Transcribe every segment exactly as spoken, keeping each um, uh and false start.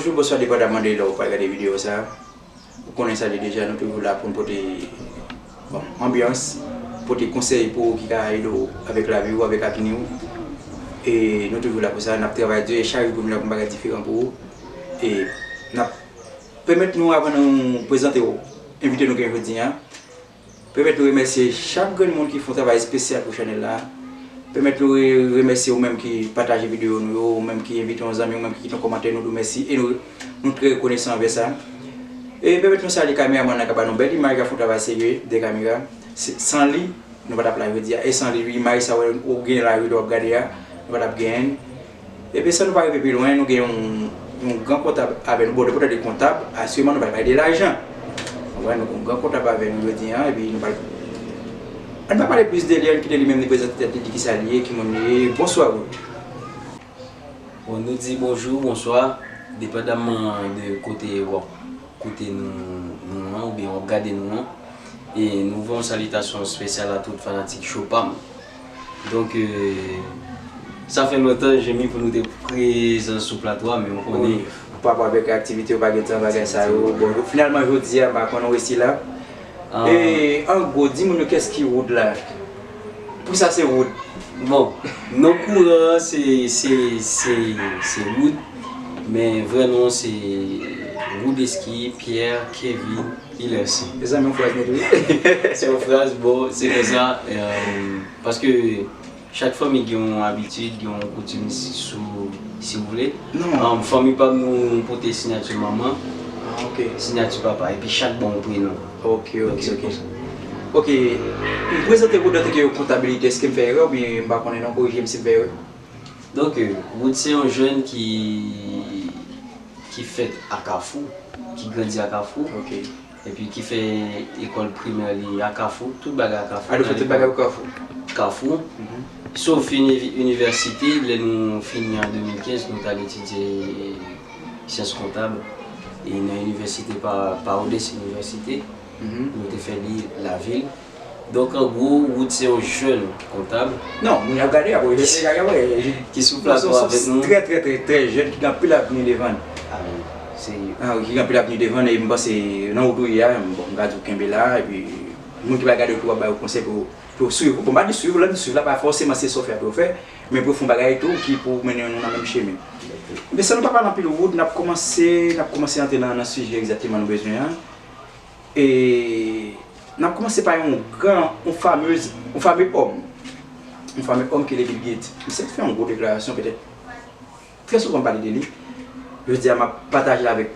Bonjou, bonswa, depandaman de lè w pral gade videyo sa a. Ou konnen sa li deja, nou toujou la pou n pote, bon, anbyans, pote konsèy pou ou ki ka ede w avèk lavi w, avèk avni w. E nou toujou la pou sa, n ap travay di e chak jou pou nou la pou n bagay diferan pou ou. E n ap pèmèt nou, avan nou prezante w envite nou gen jodi a, pèmèt nou remèsye chak grenn moun ki fè yon travay espesyal pou chanèl la. Pèmèt nou re- remèsye ou menm ki pataje videyo nou yo, ou menm ki envite yon zanmi, ou menm ki kite yon kòmantè, nou di w mèsi e nou, nou trè rekonesan anvè sa. E pèmèt nou salye kameramann nan k ap ba nou bèl imaj, k ap fè yon travay serye dèyè kamera. Se- san li, nou pa t ap la jodi a. E san li, imaj sa w wè ou gen la, videyo w ap gade a, nou pa t ap genyen l. Ebyen, san nou pa rive pi lwen, nou gen yon, yon gran kontab avè nou. Bon, depi w tande kontab, asireman nou pral pale de lajan. Ou wè, nou gen yon gran kontab avè nou jodi a, epi nou pral, ann pa pale plis de li, ann kite li menm li prezante tèt li, di kisa li ye, ki moun li ye. Bonswa, Wood. Bon, nou di bonjou, bonswa, depandaman de kote w ap koute nou, nou an, oubyen w ap gade nou an. E nou voye yon salitasyon espesyal a tout fanatik cho pa m. Donk, euh, sa fè lontan, Jemmy, pou nou te prezan sou plato a, men ou konnen. Wi, pa rapò avèk aktivite yo, pa gen tan, bagay sa yo. Bon, finalman, jodi a, m pa konnen w resi la. E, an gwo, di moun yo kiyès ki Wood la. Poukisa se Wood? Bon, non kouran an se, se, se, se Wood, men vrè non an se Woodeski Pierre Kevin Hilerson. Se zanmi yon fraz nèt wi. Se yon fraz, bon, se konsa, euh, paske chak fanmi gen yon abitid, gen yon koutim, si, sou, si w vle. Non. Fanmi pa m, nou pote siyati manman, siyati papa, epi chak ba w yon prenon. Ok, ok, ok. Ok, m prezante Wood antanke yon kontabilite, èske m fè erè oubyen m pa konnen non, korije m si m fè erè. Donk, Wood se yon jèn ki, ki fèt a Kafou, ki grandi a Kafou. Ok. Epi ki fè ekòl primè li a Kafou, tout bagay a Kafou. A, nou fè tout bagay pou Kafou. Kafou. Sof inivèsite, lè nou fini an de mil kenz, nou t al etidye syans kontab. E nan inivèsite pa, Parodès Inivèsite, nou te fè li lavil. Donk, an gwo, Wood se yon jèn kontab. Non, moun y ap gade, y ap wè, y ap wè. Ki sou plato avèk nou. Trè, trè, trè, trè jèn, ki gen anpil avni devan l. Amèn. Serye. Ah, ki gen anpil avni devan l, e m panse, nan wout ou ye a, bon, m ka di w kenbe la, epi moun ki pral gade w tou ap ba yo konsèy pou, pou yo swiv ou. Bon, m pa di swiv ou, lè m di swiv la, pa fòseman se sa w fè pou yo fè, men pou yo fè yon bagay tou ki pou mennen nou nan menm chemen. Men san nou pa pale anpil Wood, n ap kòmanse, n ap kòmanse antre nan, nan sijè egzakteman nou bezwen an. E n ap kòmanse pa yon gran, yon famez, yon fame òm. Yon fame òm ki rele Bill Gates. Misye te fè yon gwo deklarasyon, petèt trè souvan m pale de li. Jodi a, m ap pataje l avèk,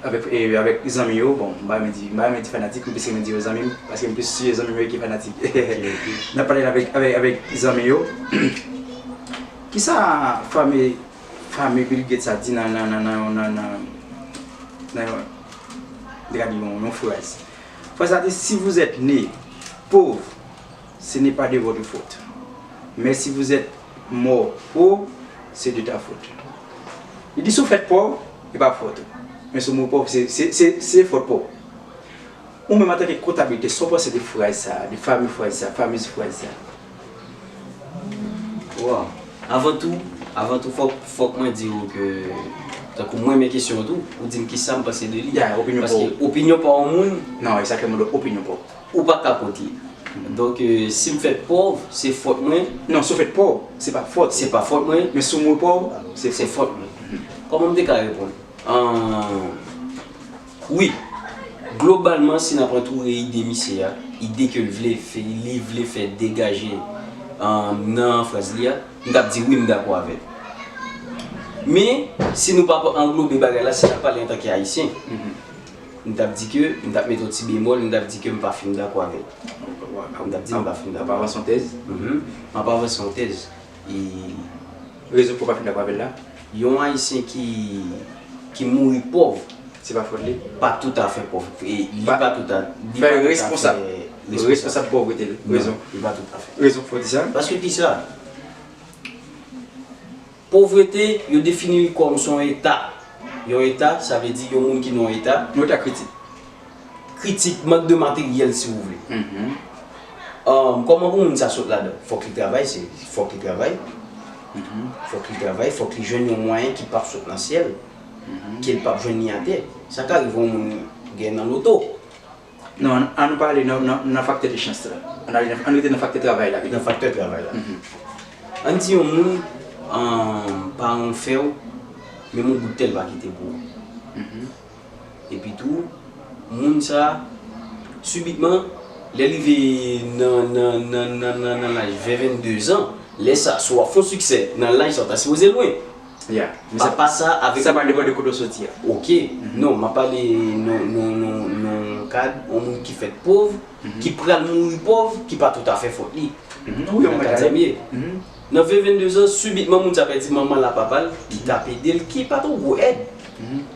avèk, e, avèk zanmi yo. Bon, m pa renmen di, m pa renmen di fanatik, m plis renmen di yo zanmi m, paske m plis swiv zanmi m yo ki fanatik. N ap pale l avèk, avèk, avèk zanmi yo. Kisa fame, fame Bill Gates sa di nan, nan, nan yon, nan yon, m te ka di yon, yon fraz. Fraz la di, si vous êtes né pauvre, ce n'est pas de votre faute. Mais si vous êtes mort pauvre, c'est de ta faute. Li di, si w fèt pòv, e pa fòt ou. Men si w mouri pòv, se, se, se, se fòt pa w. Ou menm antanke kontabilite, sa w panse de fraz sa a, de fame fraz sa a, famez fraz sa a? Waw. Avan tou, avan tou, fòk, fòk mwen di w ke, tankou mwen renmen kesyon an tou, ou di m kisa m panse de li. Ya, opinyon pa w. Paske opinyon pa yon moun. Non, e sa k fè m mande w opinyon pa w. Ou pa ka konte. Donk, euh, si m fèt pòv, se fòt mwen. Non, si w fèt pòv, se pa fòt. Se pa fòt mwen. Men si w mouri pòv, se fòt mwen. Kòman m te ka reponn? Ahn, wi. Globalman, si n ap antoure ide misye a, ide ke l vle fè, li vle fè degaje, ahn, nan fraz li a, m t ap di wi, m dakò avè l. Men, si nou pa anglobe bagay la, si n ap pale antanke Ayisyen, m t ap di ke, m t ap mete yon ti bemòl, m t ap di ke m pa fin dakò avè l. M t ap di m pa fin dakò. W ap avanse yon tèz? M ap avanse yon tèz. E rezon ki fè w pa fin dakò avè l la? Yon Ayisyen ki, ki mouri pòv. Se pa fòt li? Pa toutafè pòv. E li pa toutafè, li pa toutafè responsab. Responsab pòvrete l. Rezon. Li pa toutafè. Rezon ki fè w di sa? Paske kisa? Povrete, yo defini li kòm se yon eta. Yon eta, sa vle di yon moun ki nan yon eta. Yon eta kritik. Kritik, mank de materyèl, si w vle. Ahn, kòman pou moun sa sot ladan? Fòk li travay, se, fòk li travay. Fòk li travay, fòk li jwenn yon mwayen ki p ap sot nan syèl. ke l p ap jwenn li atè. Sa ka rive yon moun gen nan loto. Non, ann, ann pale nan, nan, nan faktè de chans la. Ann ale nan, ann rete nan faktè travay la. Nan faktè travay la. Ann di yon moun, um, paran w fè w, menm yon goud tè l pa kite pou ou. Epi tou, moun sa, sibitman, lè l rive nan, nan, nan, nan, nan, nan laj ven, venndezan, lè sa, si w ap fè yon siksè, nan laj sa, w ta sipoze lwen. Ya. Men sa, papa sa, avèk sa pa depann de kote w soti a. Ok. Non, m ap pale nan, nan, nan, nan kad yon moun ki fèt pòv, ki pral mouri pòv, ki pa toutafè fòt li. Wi, yon bagay. Nan ven, venndezan, sibitman, moun sa pèdi manman l ak papa l, ki t ap ede l, ki pa t yon gwo èd,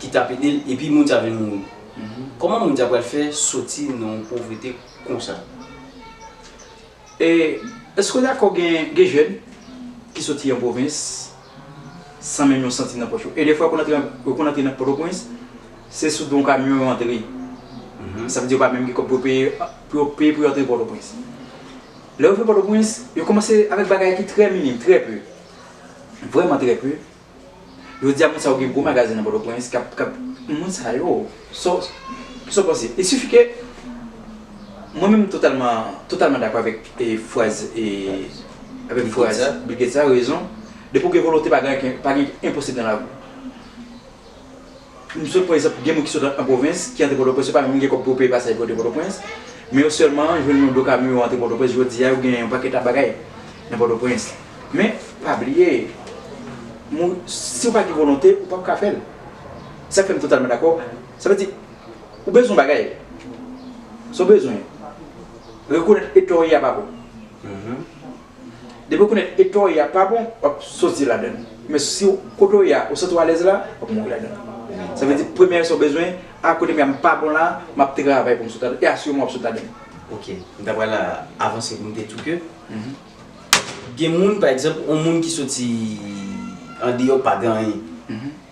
ki t ap ede l, epi moun sa vin mouri. Kòman moun sa pral fè soti nan yon povrete konsa? E, èske w dakò gen, gen jèn ki soti an pwovens san menm yon santim nan pòch yo? E defwa, yo konn antre, yo konn antre nan Pòtoprens, se sou do yon kamyon yo antre. Sa vle di yo pa menm gen kòb pou yo peye, pou yo peye pou yo antre Pòtoprens. Lè yo vin Pòtoprens, yo kòmanse avèk bagay ki trè minim, trè pe. Vrèman trè pe. Jodi a, moun sa yo gen gwo magazen nan Pòtoprens, k ap, k ap, moun sa yo, sa w, sa w panse? Il suffit que, mwen menm totalman, totalman dakò avèk, e, fraz, e, avèk fraz Bill Gates la, rezon. Depi w gen volonte, pa gen, pa gen enposib nan lavi. M sot pran egzanp, gen moun ki sot an, an pwovens, ki antre Pòtoprens, yo pa menm gen kòb pou yo peye pasaj pou yo antre Pòtoprens, men yo sèlman jwenn yon do kamyon, yo antre Pòtoprens, jodi a, yo gen yon pakèt a bagay nan Pòtoprens. Men, pa bliye, moun, si w pa gen volonte, ou p ap ka fè l. Sa k fè m totalman dakò. Sa vle di, ou bezwen yon bagay. Sa w bezwen. Rekonèt eta w ye a pa bon. Depi w rekonèt eta w ye a pa bon, w ap soti ladan l. Men si w, kote w ye a, ou santi w alèz la, w ap mouri ladan l. Sa vle di, premye sa w bezwen, a kote m ye a m pa bon la, m ap travay pou m sot ladan l, e asireman w ap sot ladan l. Ok, m ta pral avanse pou m te di w ke gen moun, pa egzanp, yon moun ki soti andeyò pa gen anyen.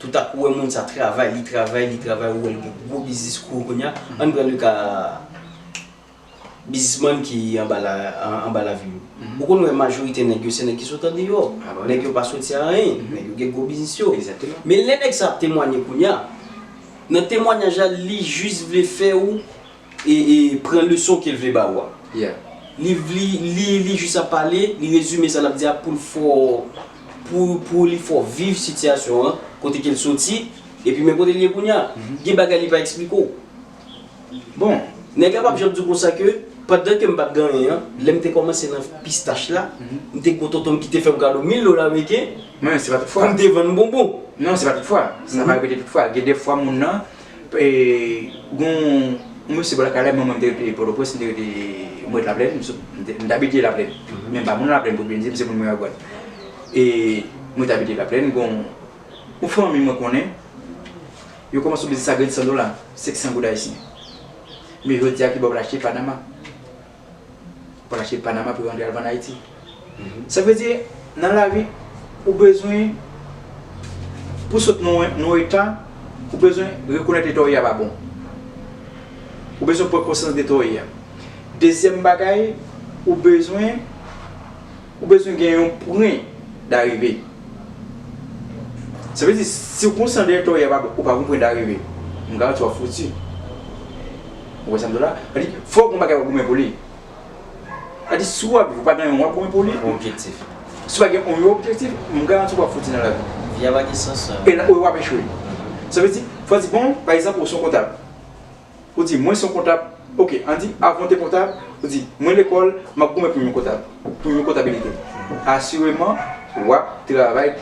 Toutakou, w wè moun sa travay, li travay, li travay, ou wè l gen gwo biznis kou kounye a. Ann pran le ka biznismann ki anba la, an, anba lavil yo. Ou konn wè majorite nèg yo, se nèg ki sot andeyò. Nèg yo pa soti a anyen, nèg yo gen gwo biznis yo. Men lè nèg sa ap temwanye kounye a, nan temwanyaj la, li jis vle fè w e, e pran leson ke l vle ba ou a. Li, li, li, li jis ap pale, li rezime sa l ap di a pou l fè w, pou, pou li fè w viv sitiyasyon an, kote ke l soti, epi men kote l ye kounye a. Gen bagay li pa eksplike w. Bon, nèg la p ap janm di w konsa ke, pandan ke m pa t gen anyen an, lè m te kòmanse nan pistach la, m te gen yon tonton m ki te fè m kado mil dola ameriken pou m te vann bonbon. Non, se pa tout fwa. Sa pa repete tout fwa. Gen de fwa moun nan, e, gon, yon mesye bò lakay la, mwen, mwen, m te rete Pòtoprens, m te rete, mwen rete Laplèn, m sot, m te, m te abite Laplèn. Men m pa moun Laplèn, pou byen di, m se moun Miragwàn. E mwen te abite Laplèn, gon, yon fanmi mwen konnen, yo kòmanse yon biznis a grenn san dola, senk san goud ayisyen. Men jodi a, ki bò pou l achte Panama. Pou l achte Panama pou yo antre al vann Ayiti. Sa vle di, nan lavi, ou bezwen, pou sot nan yon, nan yon eta, ou bezwen rekonèt eta w ye a pa bon. Ou bezwen pran konsyans de eta w ye a. Dezyèm bagay, ou bezwen, ou bezwen gen yon pwen darive. Sa vle di, si w konsyan de eta w ye a pa bon, ou pa gon pwen darive, m garanti w ap fouti. Ou wè sa m di w la? Sa vle di, fòk gon bagay w ap goumen pou li. Sa vle di, si w ap viv, ou pa gen yon, w ap goumen pou li. Yon objektif. Si w pa gen yon objektif, m garanti w ap fouti nan lavi. Vi a pa gen sans. E la, w ap echwe. Sa vle di, fò w di, bon, pa egzanp, ou se yon kontab. Ou di, mwen se yon kontab. Ok, ann di, avan w te kontab, ou di, mwen lekòl, m ap goumen pou m yon kontab, pou m yon kontabilite. Asireman, w ap travay.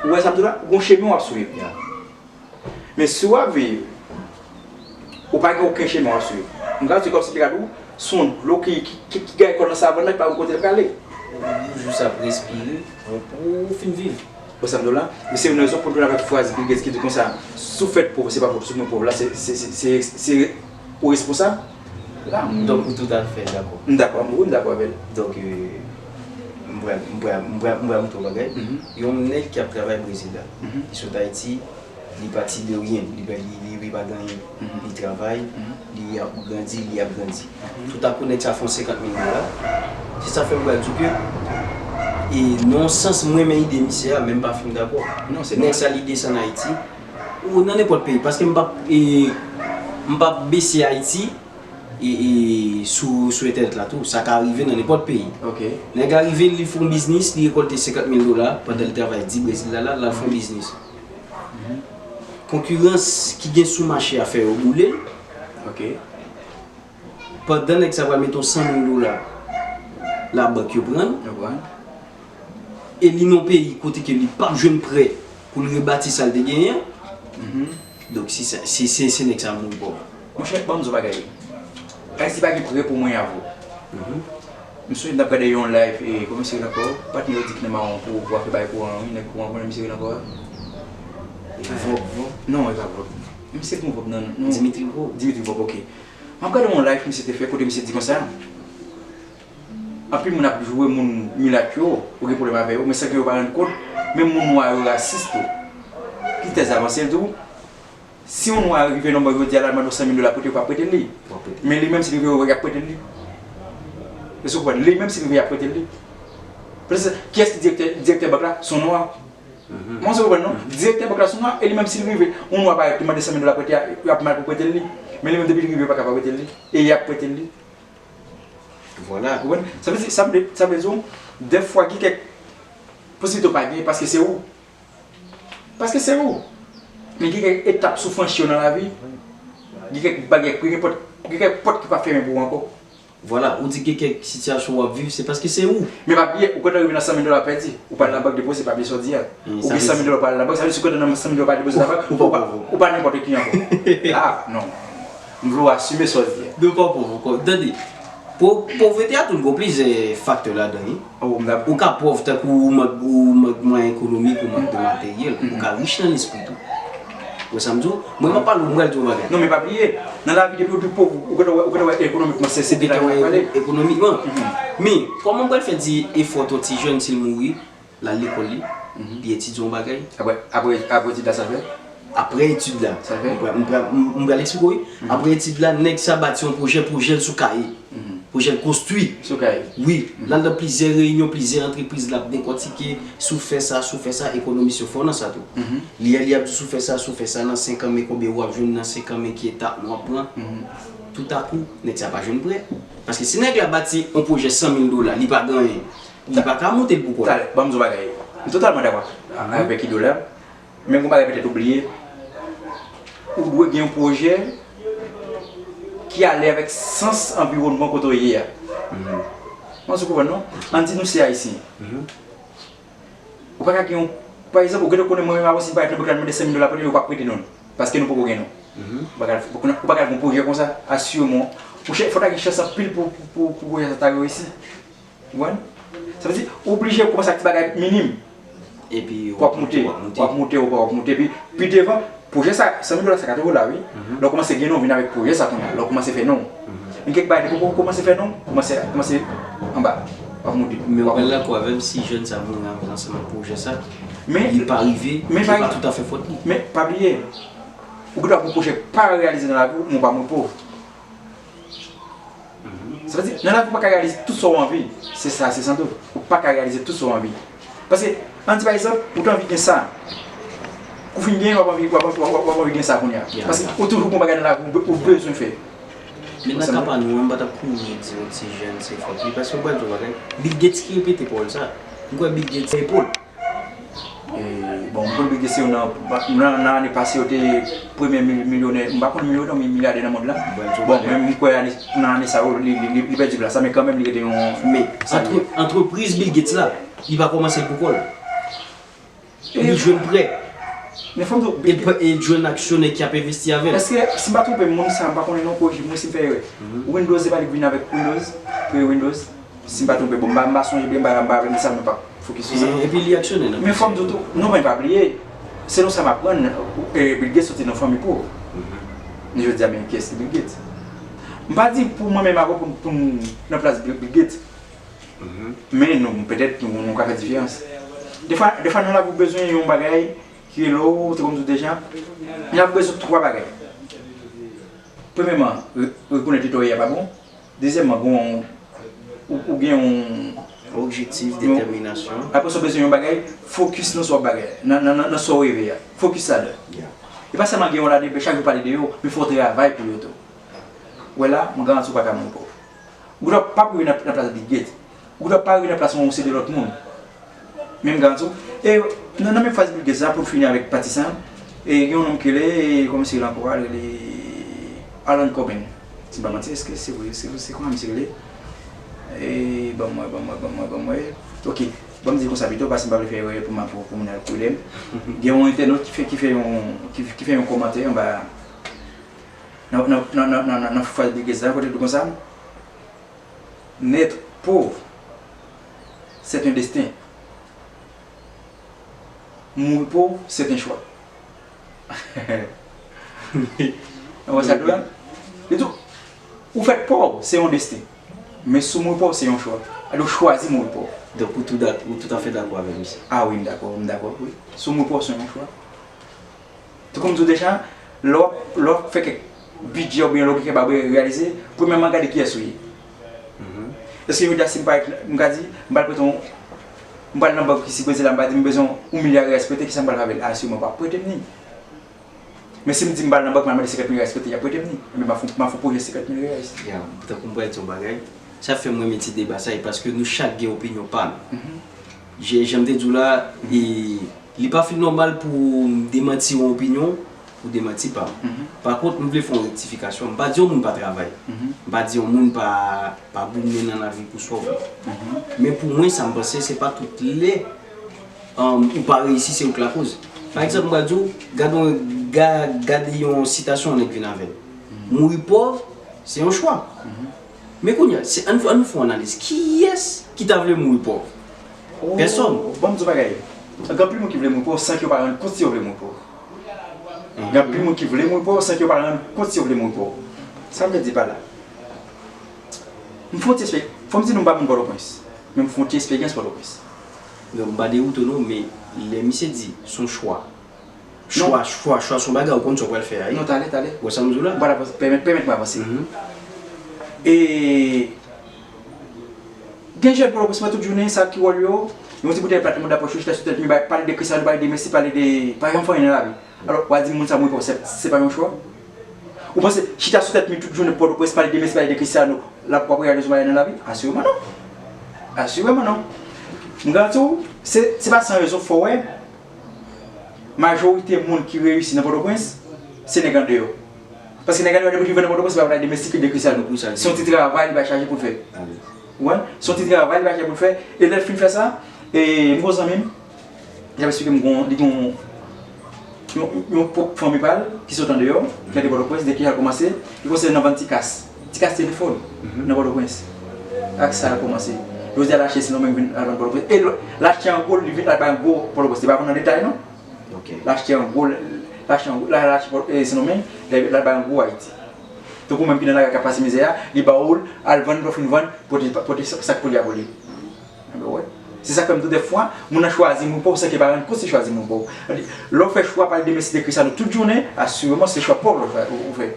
Ou wè sa m di w la? Gon chemen w ap swiv. Men si w ap viv, ou pa gen okenn chemen w ap swiv. M ka di kòmsi te ka di w, se yon dlo ki, ki, ki, ki gaye kò l nan savann nan, ki pa konn kote l prale. Ou jis ap respire, pou w fin viv. Ou sa m di w la? Men se youn nan rezon pou nou avèk fraz Bill Gates ki di konsa, si w fèt pòv, se pa fòt ou si w mouri pòv la, se, se, se, se, se ou responsab. La, m, donk, ou toutafè dakò. M dakò, m, wi, m dakò avè l. Donk, euh, m pral, m pral, m pral, m pral montre w bagay. Yon nèg ki ap travay Brezil la, li sot Ayiti, li pati de ryen, li pa, li, li, li pa gen anyen. Li travay, li ap grandi, li ap grandi. Toutakou, nèg sa fè yon senkant mil dola. Se sa fè m pral di w ke, e, nan yon sans, mwen renmen ide misye a, men m pa fin dakò. Nèg sa, li desann Ayiti, Ou nan nenpòt peyi, paske m p ap, e, m p ap bese Ayiti, e, e, sou, sou entènèt la tou. Sa ka rive nan nenpòt peyi. Ok. Nèg la rive, li fè yon biznis, li rekòlte senkant mil dola pandan li travay di Brezil la, la, l al fè yon biznis. Konkirans ki gen sou mache a fè yo boule l. Ok. Pandan nèg sa pral mete yon san mil dola, labank yo pran l. Yo pran l. E li nan yon peyi kote ke li p ap jwenn prè pou l rebati sa l te genyen an. Mhm. Donk, si sa, si se, se nèg sa mouri pòv. Monchè, ban m di w bagay. Ayiti pa gen prè pou mwen avè w. Mhm. M sonje m t ap gade yon live, e, kòman se rele ankò? Patnè yo di ki nan mawon pou, pou afè bay kouran, wi, nèg kouran, kòman misye rele ankò a? Vòb, Vòb. Non, e pa Vòb. Misye ki yon Vòb nan, non. Dimitri Vòb. Dimitri Vòb, ok. M ap gade yon live misye te fè kote misye di konsa, anpil moun ap joure moun milat yo, ou gen pwoblèm avè yo, men san ke yo pa rann kont, menm moun nwa yo rasis tou. Ki tèz avanse l tou, si yon nwa rive nan bank yo di a l al mande w san mil dola prete, yo p ap prete l li. W ap prete l. Men li menm si l rive yo y ap prete l li. Èske w konprann? Li menm si l rive y ap prete l li. Paske kiyès ki direktè, direktè bank la? Se yon nwa. Mhm. Mwen se konprann non. Mhm. Direktè bank la se yon nwa, e li menm si l rive, yon nwa parèt li mande san mil dola prete a, y ap mal pou prete l li. Men li menm depi l rive yo pa ka pa prete l li. E y ap prete l li. Vwala. Ou konprann? Sa vle di, sa vle, sa vle di w, dèfwa gen kèk posiblite w pa gen paske se ou. Paske se ou. Men gen kèk etap sou franchi yo nan lavi. Gen kèk bagay, gen pòt, gen kèk pòt ki pa fèmen pou ou ankò. Vwala, ou di gen kèk sitiyasyon w ap viv, se paske se ou. Men pa bliye, ou gentan rive nan san mil dola pèdi. Ou pral labank depoze, pa bliye sa w di a. Ou gen san mil dola, ou pral labank, sa vle di si w gentan nan san mil dola, ou pa depoze labank, ou pa, ou pa nenpòt ki ankò. Ah, non. M vle w asime sa w di a. Nou pa pòv ankò. Tande, po-, povrete a tou gon plizyè faktè ladan, wi. Ou ka pòv tankou ou mank, ou mank mwayen ekonomik, ou mank de materyèl, ou ka rich nan lespri tou. Ou wè sa m di w? Mwen, m ap pale w, m pral di w yon bagay. Non, men pa bliye, nan lavi, depi w pi pòv, ou gentan wè, ou gentan wè ekonomikman, se, se de la n ap pale. Ekonomikman. Men, kòman m pral fè di efò yon ti jèn si l mouri, l al lekòl li, li etidye yon bagay? Apre, apre, apre etid la, sa l fè? Apre etid la. Sa l fè? M pral, m pral, m, m pral eksplike w, wi. Apre etid la, nèg sa bati yon pwojè, pwojè l sou kay. Pwojè l konstwi. Sou kay. Wi. L al nan plizyè reyinyon, plizyè antrepriz, l ap dekòtike, si w fè sa, si w fè sa, ekonomis yo fò nan sa tou. Li, li ap di si w fè sa, si w fè sa, nan senk an, men konbyen w ap jwenn nan senk an, men ki etap nou ap pran. Toutakou, nèg sa pa jwenn prè. Paske si nèg la bati yon pwojè san mil dola, li pa gen anyen, li pa ka monte l pou kò l. Talè, ban m di w bagay. M totalman dakò avèk Ido la. Men gon bagay petèt ou bliye, ou dwe gen yon pwojè ki ale avèk sans anviwònman kote w ye a. Mwen sou konprann non. Ann di nou se Ayisyen. Ou pa ka gen yon, pa egzanp, ou gentan konnen mwen menm avan si m parèt nan bank la, m mande senk mil dola prete, yo p ap prete non l. Paske nou poko gen non. Ou pa ka, ou pa ka gen yon pwojè konsa, asireman. Monchè, fò w ta gen chans anpil pou, pou, pou, pou pwojè sa ta reyisi. Ou konprann? Sa vle di, ou oblije kòmanse ak ti bagay minim. Epi w ap moute, w ap moute, w ap moute, w ap moute. Epi, pi devan, pwojè sa, san mil dola sa ka toujou la, wi. Lè w kòmanse gen non, vin avèk pwojè sa kounye a. Lè w kòmanse fè non. Men kèk bagay, depi w kòmanse fè non, kòmanse, kòmanse anba. W ap moute. Men w pral dakò avè m si jèn sa mouri ansanm ak pwojè sa, li pa rive, se pa toutafè fòt li. Men pa bliye, ou gentan ap gen pwojè pa reyalize nan lavi w, men w pa mouri pòv. Sa vle di, nan lavi ou pa ka reyalize tout sa w anvi. Se sa, se sa tou. Ou pa ka reyalize tout sa w anvi. Paske, ann di pa egzanp, ou te anvi gen sa. Ou fin genyen, w ap anvi, w ap, w ap, w ap anvi gen sa kounye a. Paske ou toujou gen yon bagay nan lavi ou be-, ou bezwen fè. Men nan ka pa nou an, m pa t ap kouri di yon ti jèn se fòt li, paske m pral di w yon bagay. Bill Gates ki repete pawòl sa. M kwè Bill Gates se epòl. E, bon, m konn Bill Gates se youn nan, nan, nan ane pase yo te premye mil-, milyonè, m pa konn milyonè, men milyadè nan mond lan. Bon, men m kwè ane, nan ane sa yo, li, li, li, li pèdi plas la, men kanmenm li rete yon. Men, antre-, antrepriz Bill Gates la, li pa kòmanse l pou kò l. Li jwenn prè. Men fò m di w, e l jwenn aksyonè ki ap envesti avè l. Èske, si m pa twonpe m, moun sa, m pa konnen non, korije m wi si m fè erè. Windows, se pa li k vin avèk Windows, kreye Windows. Si m pa twonpe, bon, m pa, m pa sonje byen, m pa, m pa renmen sa, mwen pa fokis sou sa. E, epi li aksyonè nan. Men fò m di w tou, non, men pa bliye, selon sa m aprann, e, Bill Gates soti nan fanmi pòv. Men jodi a, men kiyès ki Bill Gates? M pa di pou mwen menm avè w pou, pou m nan plas Bill, Bill Gates. Men nou, petèt, nou, nou ka fè diferans. Defwa, defwa nan lavi ou bezwen yon bagay ki rele w, te konn di w deja, nan lavi ou bezwen twa bagay. Premyèman, re-, rekonèt eta w ye a pa bon. Dezyèmman, gen yon, ou, ou gen yon objektif, yon detèminasyon. Apre sa, w bezwen yon bagay, fokis nan sa w ap bagay, nan, nan, nan, nan sa w reve a. Fokis ladan. E pa sèlman gen yo ladan, men chak jou pale de yo, men fò w travay pou yo tou. Wè la, m garanti w pa ka mouri pòv. Ou ta p ap rive nan, nan plas Bill Gates. Ou ta p ap rive nan plas yon seri de lòt moun. Men m garanti w. E nan, nan menm fraz Bill Gates la, pou n fini avèk pati sa, e gen yon nonm ki rele, e kòman se rele ankò a, li rele Alan Coben. Si m pa manti, èske se vre? Se, se kòman misye rele? E ban mwen, ban mwen, ban mwen, ban mwen. Ok. Ban m di l konsa pito, paske m pa vle fè erè pou m, pou, pou moun al koule m. Gen yon entènot ki fè, ki fè yon, ki, ki fè yon kòmantè anba, nan, nan fraz Bill Gates la, kote l di konsa, Naître pauvre, c'est un destin. Mourir pauvre, c'est un choix. Ou wè sa k di la? Li di w, ou fèt pòv, se yon desten. Men si w mouri pòv, se yon chwa. Alò, chwazi mouri pòv. Donk, ou tou dak-, ou toutafè dakò avè misye? A wi, m dakò, m dakò, wi. Si w mouri pòv, se yon chwa. Tankou m di w deja, lè w ap, lè w ap fè kèk bidjè oubyen lè w gen kèk bagay pou reyalize, premyèman, gade kiyès ou ye. Èske jodi a, si m parèt, m ka di, m pral prete yon, m pral nan bank isi Brezil la, m pral di m bezwen yon milya reyais prete, kisa m pral fè avè l? Asireman, yo p ap prete m li. Men si m di m pral nan bank, m al mande senkant mil reyais prete, y ap prete m li. Ebyen, m ap fè, m ap fè yon pwojè senkant mil reyais. Ya, tankou m pral di yon bagay, sa fè m renmen ti deba sa, e paske nou chak gen opinyon pa nou. Jan, jan m te di w la, e li pa fin nòmal pou m demanti yon opinyon, ou demanti pa m. Pa kont, m vle fè yon rektifikasyon. M pa di yon moun pa travay. M pa di yon moun pa, pa goumen nan lavi pou sa w vle. Men pou mwen, sa m panse, se pa tout lè, um, ou pa reyisi, se ou k lakoz. Pa egzanp, m pral di w, gade yon, ga-, gade yon sitasyon yon nèg vin avè l. Mouri pòv, se yon chwa. Men kounye a, se, ann, ann fè yon analiz. Kiyès ki ta vle mouri pòv? Pèsòn. Ban m di w bagay. Gen anpil moun ki vle mouri pòv san ke yo pa rann kont si yo vle mouri pòv. Gen anpil moun ki vle mouri pòv san ke yo pa rann kont si yo vle mouri pòv. Sa m vle di pa la. M fè yon ti espè-, fò m di nou m pa moun Pòtoprens. Men m fè yon ti esperyans Pòtoprens. Non, m pa dewoute w non, men lè misye di, se yon chwa. Chwa, chwa, chwa, se yon bagay ou konn sa w pral fè a, wi. Non, talè, talè. Ou wè sa m di w la? M pral avanse, pèmèt, pèmèt mwen avanse. E gen jèn Pòtoprens mwen tout jounen, sa ki wòl yo, yon ti boutèy plat nan manda pòch yo, chita sou tèt mi, pale de Cristiano, pale de Messi, pale de, pa janm fè anyen nan lavi. Alò, w a di moun sa mouri pòv, se, se pa yon chwa? Ou panse chita sou tèt mi tout jounen Pòtoprens, pale de Messi, pale de Cristiano, l ap, w ap reyalize yon bagay nan lavi? Asireman non. Asireman non. M garanti w, se, se pa san rezon fò w wè majorite moun ki reyisi nan Pòtoprens, se nèg andeyò. Paske nèg andeyò depi l rive nan Pòtoprens, se pa pale de Messi ki de Cristiano. Se yon ti travay li bay chaje pou l fè. Ou konprann? Se yon ti travay li bay chaje pou l fè. E lè l fin fè sa, e m gon zanmi m, li t ap eksplike m gon, li gon yon, yon pwòp fanmi pa l ki sot andeyò, ki rete Pòtoprens, de ki jan l kòmanse, li kòmanse nan vann ti kas. Ti kas telefòn nan Pòtoprens. Ak sa l kòmanse. Jodi a l achte Sendomeng vin al vann Pòtoprens. E l, l achte an gwo, li vin al bay an gwo Pòtoprens. Li pa vann nan detay non. L achte an gwo, l achte an gwo, l al achte Pò-, e, Sendomeng, l al bay an gwo Ayiti. Tankou menm ki nan lari a k ap pase mizè a, li ba w l, al vann, lè w fin vann, pote, pote sa k pou li a pou li. Ebyen, wè. Se sa k fè m di w dèfwa, moun nan chwazi mouri pòv san ke l pa rann kont se chwazi mouri pòv. Lè w fè chwa pale de Messi, de Cristiano tout jounen, asireman se chwa pòv ou fè, ou fè.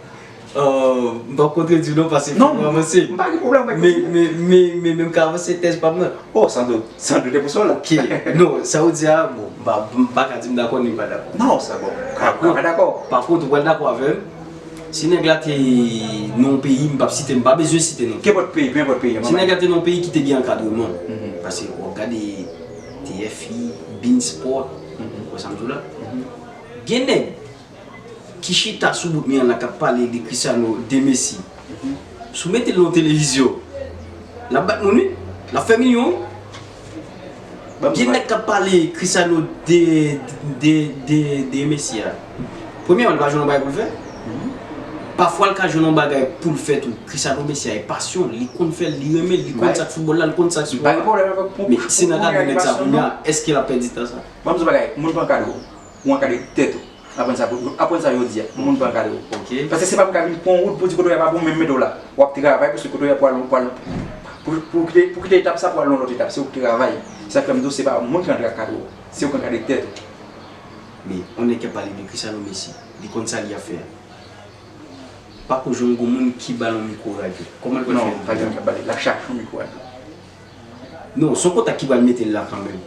Euh, m p ap kontredi w non, paske fò nou avanse. M pa gen pwoblèm avèk men, men, men, men, men m ka avanse tèz pa m nan. Oh, sans doute, sans doute, e pou sa w la. Ok. Non, sa w di a, bon, m pa, m pa ka di m dakò ni m pa dakò. Non, sa bon. Pa kont, pa dakò. Pa kont, ou pral dakò avè m. Si nèg la te nan yon peyi, m p ap site, m pa bezwen site non. Kenpòt peyi, peu importe peyi an. Si nèg la te nan yon peyi ki te gen ankadreman, paske w ap gade T F I, Bein Sport, ou wè sa m di w la? Gen nèg ki chita sou bout mi an la k ap pale de Cristiano, de Messi. Si w mete l nan televizyon, l ap bat moun wi, l ap fè milyon wi. Gen nèg k ap pale Cristiano de, de, de, de Messi a. Premyèman, li pa jwenn yon bagay pou l fè. Pafwa, l ka jwenn yon bagay pou l fè tou. Cristiano, Messi a, e pasyon l. Li konn fè l, li renmen l, li konn sa k foutbòl la, li konn sa k spò a. Men si n ankadre nèg sa kounye a, èske l ap pèdi tan sa? Ban m di w bagay, moun pa ankadre w. Ou ankadre tèt ou. Aprann sa pou, aprann sa yo di a. Moun pa ankadre w. Paske se pa m ka vin pran wout pou di kote w ye a pa bon, men m mete w la. W ap travay pou se kote w ye a pou al, pou al, pou, pou kite, pou kite etap sa pou al nan lòt etap. Se ou k travay. Sa k fè m di w se pa moun ki antre ankadre w. Se ou k ankadre tèt ou. Men, yon nèg k ap pale de Cristiano, Messi, li konn sa li ap fè a. Pa ko jwenn gon moun ki ba l yon mikwo radyo. Kòman l pral fè? Non, pa gen moun k ap ba l, l ap chache yon mikwo radyo. Non, se yon kontak ki pral mete l la kanmenm.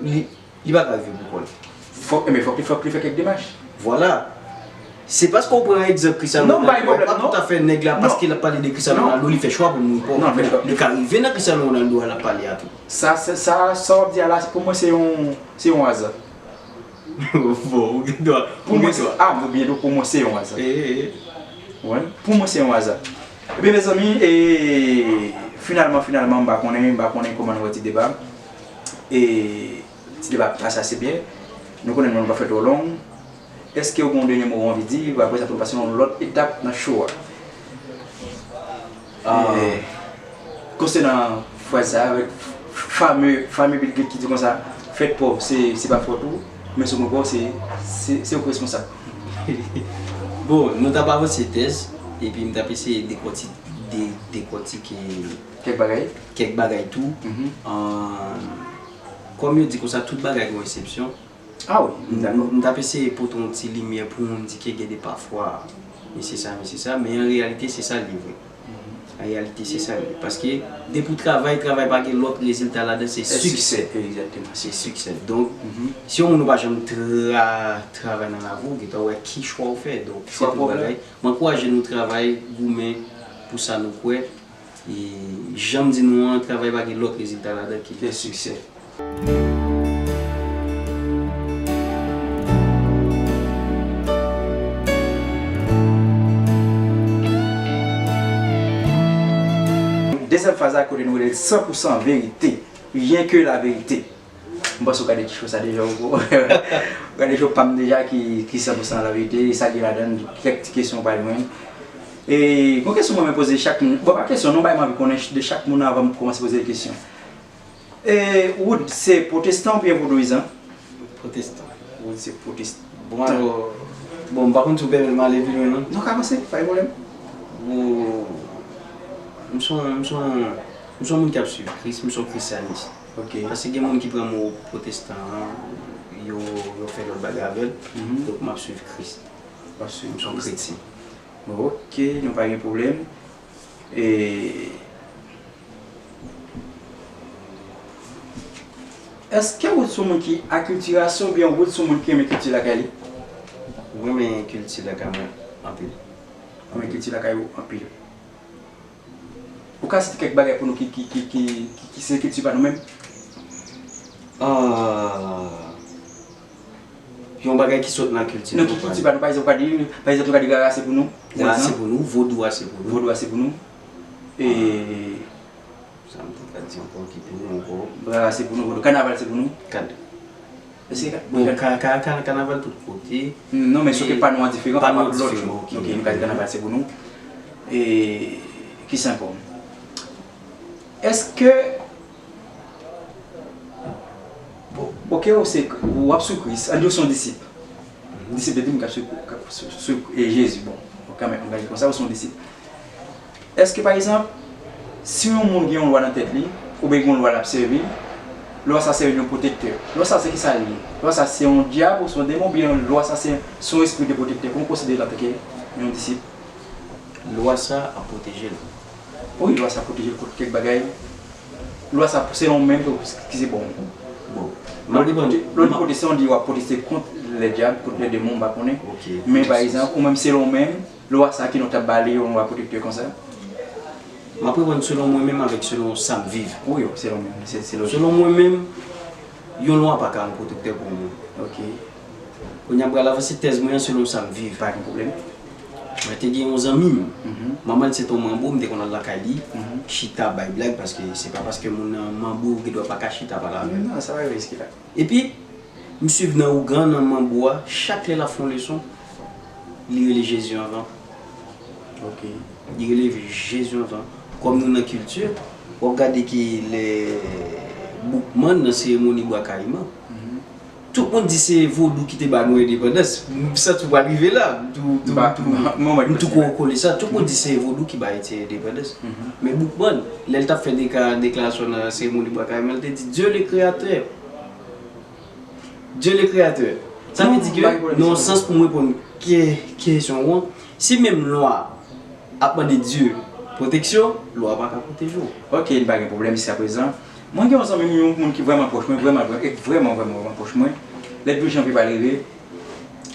Li, li pa ka rive pou kò l. Fòk, enben, fòk li, fòk li fè kèk demach. Vwala. Se paske w pran egzanp Cristiano Ronaldo, w pa toutafè nèg la, paske l ap pale de Cristiano Ronaldo, li fè chwa pou l mouri pòv. Li ka rive nan Cristiano Ronaldo a l ap pale a tou. Sa, sa, sa, sa w ap di a la, pou mwen, se yon, se yon aza. Bon, ou gen dwa. Pou mwen, se, a, oubyen pou mwen, se yon aza. Wi, pou mwen, se yon aza. Ebyen, mezanmi, e, finalman, finalman, m pa konnen, m pa konnen kòman nou wè ti deba. E, ti deba ap pase ase byen. Nou konnen nou pa fè twò long. Èske w gen yon dènye mo w anvi di? Apre sa, pou nou pase yon lòt etap nan show a. Ah, konsènan fraz sa a, avèk fame, fame Bill Gates ki di konsa, fèt pòv, se, se pa fòt ou, men si w mouri pòv, se, se, se ou ki responsab. Bon, nou t ap avanse tèz, epi m t ap eseye dekòti-, de-, dekòtike kèk bagay, kèk bagay tou. Ahn, kòm yo di konsa, tout bagay gen yon eksepsyon. Ah wi, m dakò. M, m t ap eseye pote yon ti limyè pou moun di ke gen de pafwa, mesye sa, mesye sa, men an reyalite, se sa l ye vre. An reyalite, se sa l ye. Paske, depi w travay, travay pa gen lòt rezilta ladan, se siksè. Egzakteman. Se siksè. Donk, si yon moun ou pa janm tra-, travay nan lavi w, ou gentan wè ki chwa w fè. Donk, se tout bagay. M ankouraje nou travay, goumen pou sa nou kwè. E jan m di nou an, travay pa gen lòt rezilta ladan ki siksè. Dezyèm fraz la, kote nou rele l san pou san verite, rien que la vérité. M panse w gade ti show sa deja, ou gade show pa m deja ki, ki san pou san laverite, e sa gen ladan l, kèk ti kesyon w pral jwenn. E, gon kesyon mwen renmen poze chak moun, bon, pa kesyon non, bay m anvi konnen ch-, de chak moun avan m kòmanse poze l kesyon. E, Wood, se pwotestan oubyen vodouyizan? Pwotestan. Wood, se pwotestan. Bon, alò, bon, m pa konn si w pèmèt m ale pi lwen, non? Non, ka avanse, pa gen pwoblèm. Bon, m se yon, m se yon, m se yon moun k ap swiv Kris, m se yon krisyanis. Ok. Paske gen moun ki pran mo pwotestan an, yo, yo fè lòt bagay avè l. Donk, m ap swiv Kris. W ap swiv Kris. M se yon kretyen. Bon, ok, nou pa gen pwoblèm. E, èske Wood se yon moun ki akiltirasyon oubyen Wood se yon moun ki renmen kilti lakay li? Mwen renmen kilti lakay mwen anpil. Ou renmen kilti lakay ou anpil. Ou ka site kèk bagay pou nou ki, ki, ki, ki, ki, ki se kilti pa nou menm? Ah, yon bagay ki sot nan kilti nou. Non, ki kilti pa nou, pa egzanp, ou ka di, pa egzanp, ou ka di rara se pou nou, rara se pou nou, vodou a se pou nou. Vodou a se pou nou. E, sa m te ka di ankò ki pou nou ankò? Rara se pou nou, vodou, kanaval se pou nou. Kad. Èske ka-, bon, ka-, ka-, ka-, kanaval tout kote. Non, men soke pa nou an diferan pa rapò ak lòt yo. Ok, nou ka di kanaval se pou nou. E, ki se ankò? Èske, bon, ok, ou se, w ap swiv Kris, ann di w se yon disip. Disip vle di moun k ap swiv, k ap swiv, swiv, e, Jezi, bon, kanmenm, nou ka di konsa, ou se yon disip. Èske, pa egzanp, si yon moun gen yon lwa nan tèt li, oubyen gen yon lwa l ap sèvi, lwa sa sèvi l yon pwotektè. Lwa sa se kisa l ye? Lwa sa se yon dyab ou se yon demon, oubyen lwa sa se, se yon espri de pwotektè? Kòman w konsidere l antanke yon disip? Lwa sa ap pwoteje l. Wi, lwa sa pwoteje l kont kèk bagay. Lwa sa, selon w menm, ki se bon? Bon. Lòt kote, lòt kote, se yon di w ap pwoteste kont lè dyab, kont lè demon, m pa konnen. Ok. Men, pa egzanp, ou menm, selon w menm, lwa sa ke nou t ap ba li yon lwa pwotektè konsa? M ap reponn selon mwen menm avèk selon sa m viv. Wi, wi, selon mwen, se, se lojik. Selon mwen menm, yon lwa pa ka yon pwotektè pou yon moun. Ok. Kounye a, m pral avanse tèz mwen an selon sa m viv. Pa gen pwoblèm. Mwen te gen yon zanmi m. Manman l se te yon manbo, m te konn al lakay li, chita, bay blag, paske se pa paske moun nan manbo, ou gen dwa pa ka chita pale avè l. Non, sa pa rive jiske la. Epi, m swiv nan ougan, nan manbo a, chak lè l ap fè yon leson, li rele Jezi anvan. Ok. Li rele Jezi anvan. Kòm nou nan kilti, w ap gade ke lè Boukman nan seremoni Bwa Kayiman, tout moun di se vodou ki te ba nou endepandans. M santi w pral rive la. M tou, m tou, m tou ko-, kole sa. Tout moun di se vodou ki ba Ayiti endepandans. Men Boukman, lè l t ap fè deka-, deklarasyon nan seremoni Bwa Kayiman, li te di, Dieu le créateur. Dieu le créateur. Sa vle di ke, nan yon sans pou m reponn ke-, kesyon w an, si menm lwa ap mande Dye pwoteksyon, lwa pa ka pwoteje w. Ok, n pa gen pwoblèm jiskaprezan. Mwen gen yon zanmi m, yon moun ki vrèman pwòch mwen, vrèman, vrèman, e vrèman, vrèman, vrèman pwòch mwen. Lè dous janvye pral rive,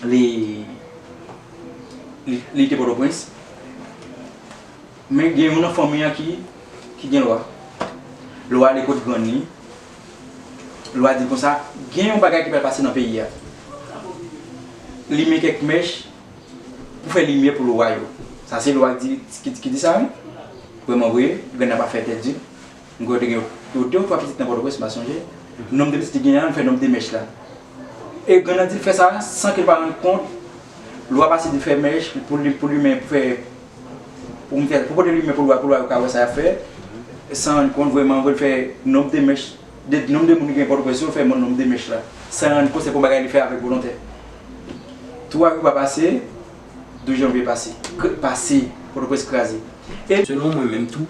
li, Li, li te Pòtoprens. Men gen youn nan fanmi an ki, ki gen lwa. Lwa ale kot grann li. Lwa di konsa, gen yon bagay ki pral pase nan peyi a. Limen kèk mèch pou fè limyè pou lwa yo. Sa se lwa ki di, ki, ki di sa, wi. Vrèman vre, grann nan pa fè tèt di. M kwè yo te gen yo de ou twa pitit nan Pòtoprens, m pa sonje. Nonb de pitit li genyen an, li fè nonb de mèch la. E grann nan di l fè sa san ke l pa rann kont. Lwa pase di l fè mèch pou li, pou limen, pou fè, pou m fè, pou pote limen pou lwa, pou lwa yo ka wè sa y ap fè. San rann kont vrèman vre l fè nonb de mèch, de nonb de moun ki gen Pòtoprens yo, l fè nonb de mèch la. San rann kont se pou bagay li fè avèk volontè. Twa jou pa pase, douz janvye pase. K-, pase, Pòtoprens kraze. E selon mwen menm tou,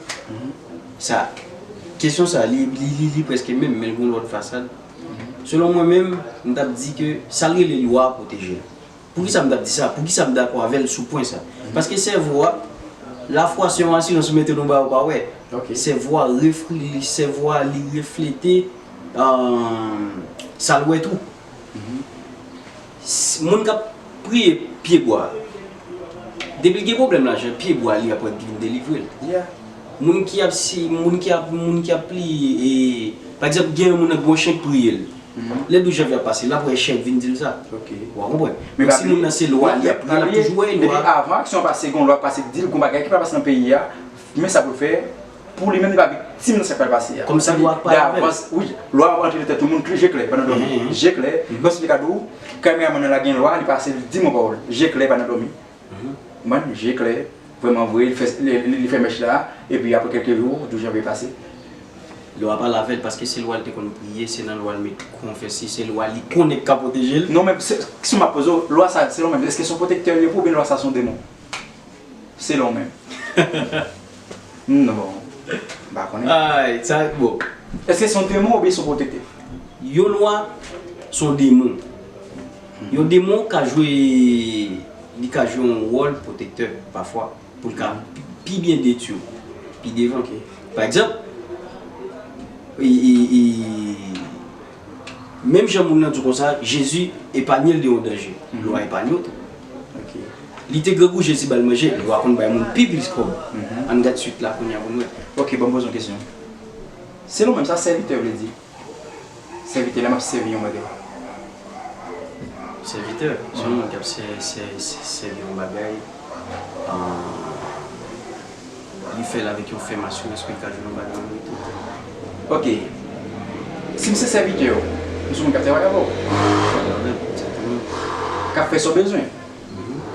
sa, kesyon sa, li, li, li, li prèske menm, men l gon lòt fasad. Selon mwen menm, m t ap di ke sa l rele lwa a pwoteje l. Poukisa m t ap di sa? Poukisa m dakò avè l sou pwen sa? Paske sèvo a, lafwa se yon asirans ou mete nan ba ou pa wè. Ok. Sèvo a refle-, sèvo a li reflete, euh, sa l wè tou. S-, moun k ap priye pye bwa, depi l gen pwoblèm lajan, pye bwa li ap wè ki vin delivre l. Yeah. Moun ki ap si, moun ki ap, moun ki ap priye, e, pa egzanp, gen yon moun nan gon chen k priye l. Lè douz janvye ap pase, l ap wè chen k vin di l sa. Ok. Ou a konprann? Men donk, si moun nan se lwa li ap priye, l ap toujou wè lwa. Epi avan aksyon an pase, gon lwa k pase k di l gon bagay ki pral pase nan peyi a, men sa pou l fè, pou li menm li pa viktim nan sa k pral pase a. Kòmsi lwa k pale avè l. Davans, wi, lwa a rantre nan tèt yon moun, je klè pandan dòmi. Je klè, kòmsi li ka di w, kameramann nan la gen lwa, li pase, li di mwen pawòl. Je klè pandan dòmi. Ou konprann? Je klè, vrèman vre, li fè, li, li, li fè mèch la, epi apre kèlke jou, douz janvye pase. Lwa pale avè l paske se lwa l te konn priye, se nan lwa l met konfyans li, se lwa li konnen k ka pwoteje l. Non, men se kesyon m ap poze w, lwa sa, selon mwen, èske se yon pwotektè li ye pou oubyen lwa sa se yon demon? Selon mwen. Non, m pa konnen. Ay, sa, bon. Èske se yon demon oubyen se yon pwotektè? Yon lwa, se yon demon. Yon demon ka jwe, li ka jwe yon wòl pwotektè, pafwa, pou l ka pi, pi byen detwi w, pi devan. Ok. Pa egzanp, e, e, e, menm jan moun nan di w konsa, Jezi epanye l de yon danje. Lwa epanye w tou. Ok. Li te grangou, Jezi ba l manje, lwa konn bay moun pi plis kòb. Ann gad swit la kounye a pou n wè. Ok, ban m poze yon kesyon. Selon mwen, sa sèvitè vle di? Sèvitè, lè m ap sèvi yon bagay. Sèvitè, se yon moun k ap sè-, sè-, sè-, sèvi yon bagay, ah, li fè l avèk yon fèm asirans ke l ka jwenn yon bagay an retou. Ok. Si m se sèvitè w, m se moun k ap travay avè w. Egzakteman. K ap fè sa w bezwen.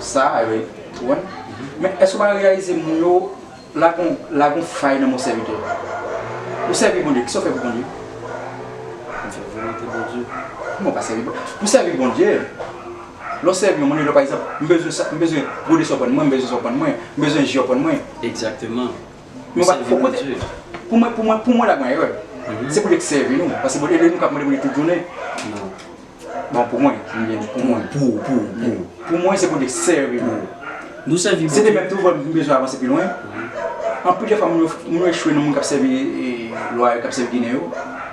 Sa, wi. Ou konprann? Men èske w pa reyalize moun yo, la gon, la gon fay nan mo sèvitè? Ou sèvi Bondye, kisa w fè pou Bondye? M fè volonte Bondye. Kòman w pa sèvi Bondye? Pou sèvi Bondye, lè w sèvi yon moun, lè, pa egzanp, m bezwen sa, m bezwen gode sa w ban mwen, m bezwen sa w ban mwen, m bezwen ji w ban mwen. Egzakteman. Men w pa, pou kote, pou mwen, pou mwen, pou mwen, la gon erè. Se Bondye k sèvi nou, paske Bondye, e nou k ap mande Bondye tout jounen. Non. Bon, pou mwen, m byen di pou mwen. Pou, pou, pou. Pou mwen, se Bondye k sèvi nou. Nou sèvi Bondye. Se te menm tou, m bezwen avanse pi lwen. Anpil de fwa, moun yo, moun yo echwe nan moun k ap sèvi, e, lwa yo, k ap sèvi Ginen yo.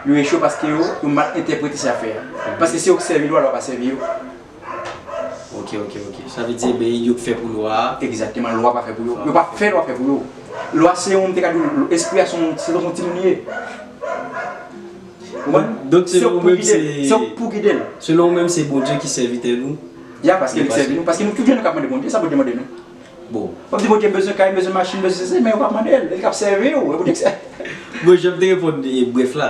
Yo echwe paske yo, yo mal entèprete sa y ap fè a. Paske se yo k sèvi lwa, lwa pa sèvi yo. Ok, ok, ok. Sa vle di, ben, yo k fè pou lwa a. Egzakteman, lwa pa fè pou yo. Yo pa fè lwa fè pou yo. Lwa se yon, m te ka di w, espri a se yon, se yon timoun li ye. Ou konprann? Donk, se yon pou gide l. Se yon pou gide l. Selon ou menm, se Bondye ki sèvitè nou? Ya, paske li sèvi nou. Paske nou tout jounen nou ka mande Bondye, sa Bondye mande nou? Bon. W ap di Bondye m bezwen kay, m bezwen machin, m bezwen sesi, men ou p ap mande l. Li k ap sèvi w, e Bondye k sèvi. Bon, jan m te reponn, e, brèf la.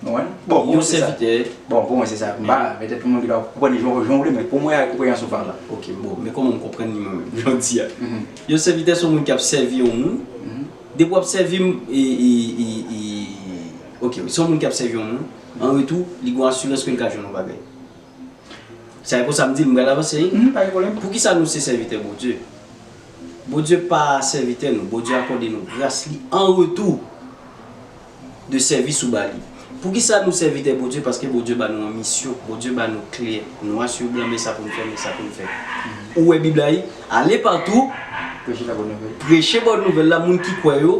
Bon, pou mwen se sa. Yon sèvitè. Bon, pou mwen se sa. M pa, petèt pou moun ki ta konprann li jan, jan w vle, men pou mwen, a konpreyansyon pa m la. Ok, bon, men kòman m konprann li mwen menm, jodi a. Yon sèvitè se yon moun k ap sèvi yon moun. Depi w ap sèvi m, e, e, e, e, ok, se yon moun k ap sèvi yon moun. An retou, li gen asirans ke l ka jwenn yon bagay. Sa e konsa m di l, m pral avanse, wi. Mhm, pa gen pwoblèm. Poukisa nou se sèvitè Bondye? Bondye pa sèvitè nou. Bondye akòde nou gras li an retou de sèvis ou ba li. Poukisa nou sèvitè Bondye? Paske Bondye ba nou yon misyon. Bondye ba nou kle nwa sou blan, men sa pou n fè, men sa pou n fè. Ou wè Bib la, wi? Ale patou, preche la bòn nouvèl. Preche bòn nouvèl la, moun ki kwè yo,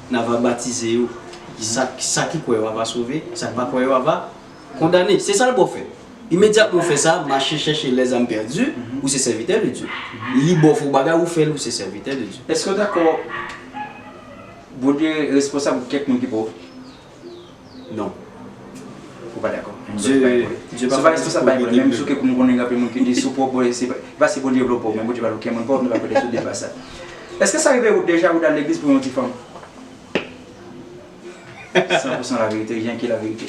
n a va batize yo. Sa, sa ki kwè yo a va sove, sa k pa kwè yo a va kondane. Se sa l ba w fè. Imedyatman w fè sa, mache chèche les âmes perdues, Ou se sèvitè de Dye. Li ba w fè yon bagay, ou fè l, ou se sèvitè de Dye. Èske w dakò Bondye responsab kèk moun ki pòv? Non. Ou pa dakò? Dye, Dye pa fè responsab bay pwob, menm si w konnen gen anpil moun ki di si w pòv, se pa, se pa si Bondye vle w pòv, men Bondye pa vle okenn moun pòv, nou pa prete sou deba sa. Èske sa rive ou deja ou al legliz pou yon ti fanm? San pou san laverite, jan ki laverite.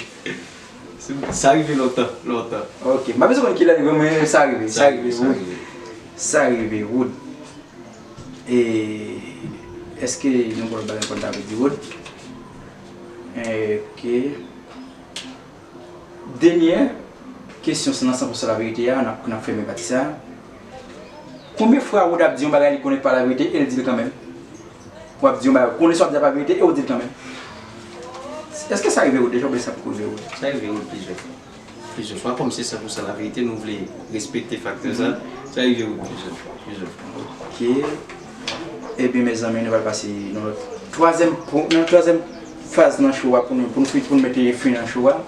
Sa rive lontan, lontan. Ok, m pa bezwen konn kilè l rive, men sa rive, sa rive, Wood. Sa rive, Wood. E èske nou gen lòt bagay pou n ta di, Wood? Ok. Dènyè kesyon, se nan san pou san laverite a, n ap, n ap fèmen pati sa a. Konbyen fwa Wood ap di yon bagay li konnen pa laverite e l di l kanmenm? W ap di yon bagay, w konnen sa w ap di a pa verite e w di l kanmenm. Èske sa rive Wood deja oubyen sa poko rive Wood? Sa rive Wood plizyè fwa. Plizyè fwa, kòm se san pou san laverite, nou vle respekte faktè sa. Sa rive Wood plizyè fwa, plizyè fwa. Ok. Ebyen, mezanmi, nou pral pase nan lòt twazyèm pwen, nan twazyèm faz nan show a pou nou, pou nou, pou nou mete fen nan show a.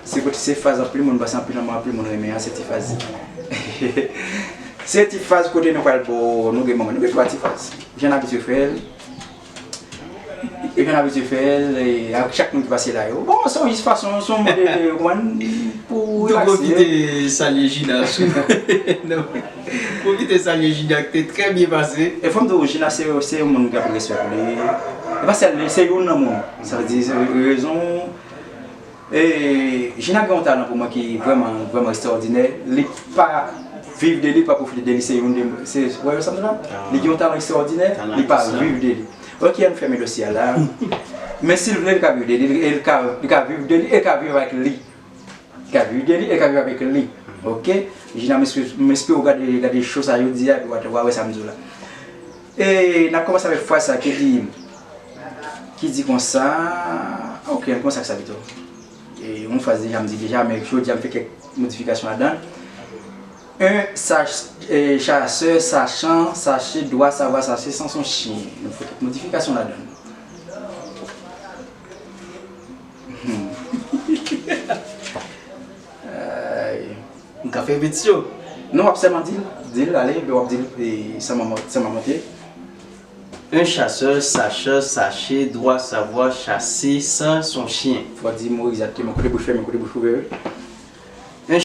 Se kote, se faz anpil moun panse anpil moun, anpil moun renmen an, se ti faz. Se ti faz kote nou pral ba w, nou gen manman, nou gen twa ti faz. Jan n abitye fè l. E jan n abitye fè l, e, ak chak moun ki pase la yo. Bon, se yon jis fason, se yon mòd de, de, kòman, pou relakse. Tou pwofite salye Gina sou. Non. Pwofite salye Gina ki te trè byen pase. E fò m di w, Gina se, se yon moun ki anpil respè pou li. E pa sèl li, se youn nan moun. Sa vle di, se rezon E, Gina gen yon talan pou mwen ki vrèman, vrèman ekstraòdinè. Li pa viv de li, li pa pwofite de li, se youn de, se, wè sa m di la? Li gen yon talan ekstraòdinè, li pa viv de li. Ok, ann fèmen dosye a la. Men si l vle, li ka viv de li, e li ka, li ka viv de li, e li ka viv avèk li. Li ka viv de li, e li ka viv avèk li. Ok? Gina, m espere, m espere w gade, gade show sa jodi a, epi w a, w a wè sa m di w la. E n ap kòmanse avèk fraz sa ki di, ki di konsa, ok, ann kòmanse ak sa pito. E, yon fraz deja, m di deja, men jodi a m fè kèk modifikasyon ladan l. Un sa-, e, chasseur, sachant, sache, doit savoir, sache, sans son chien. Nou fè kèk modifikasyon ladan l. Hmm. Ay. M ka fè repetisyon? Non, w ap sèlman di l, di l, ale, epi w ap di l, e, san manman, san manman te. Un chasseur, sachant, sache, doit savoir, chasser, sans son chien. Fò w di mo egzakteman, kote bouch fèmen, kote bouch ouvè.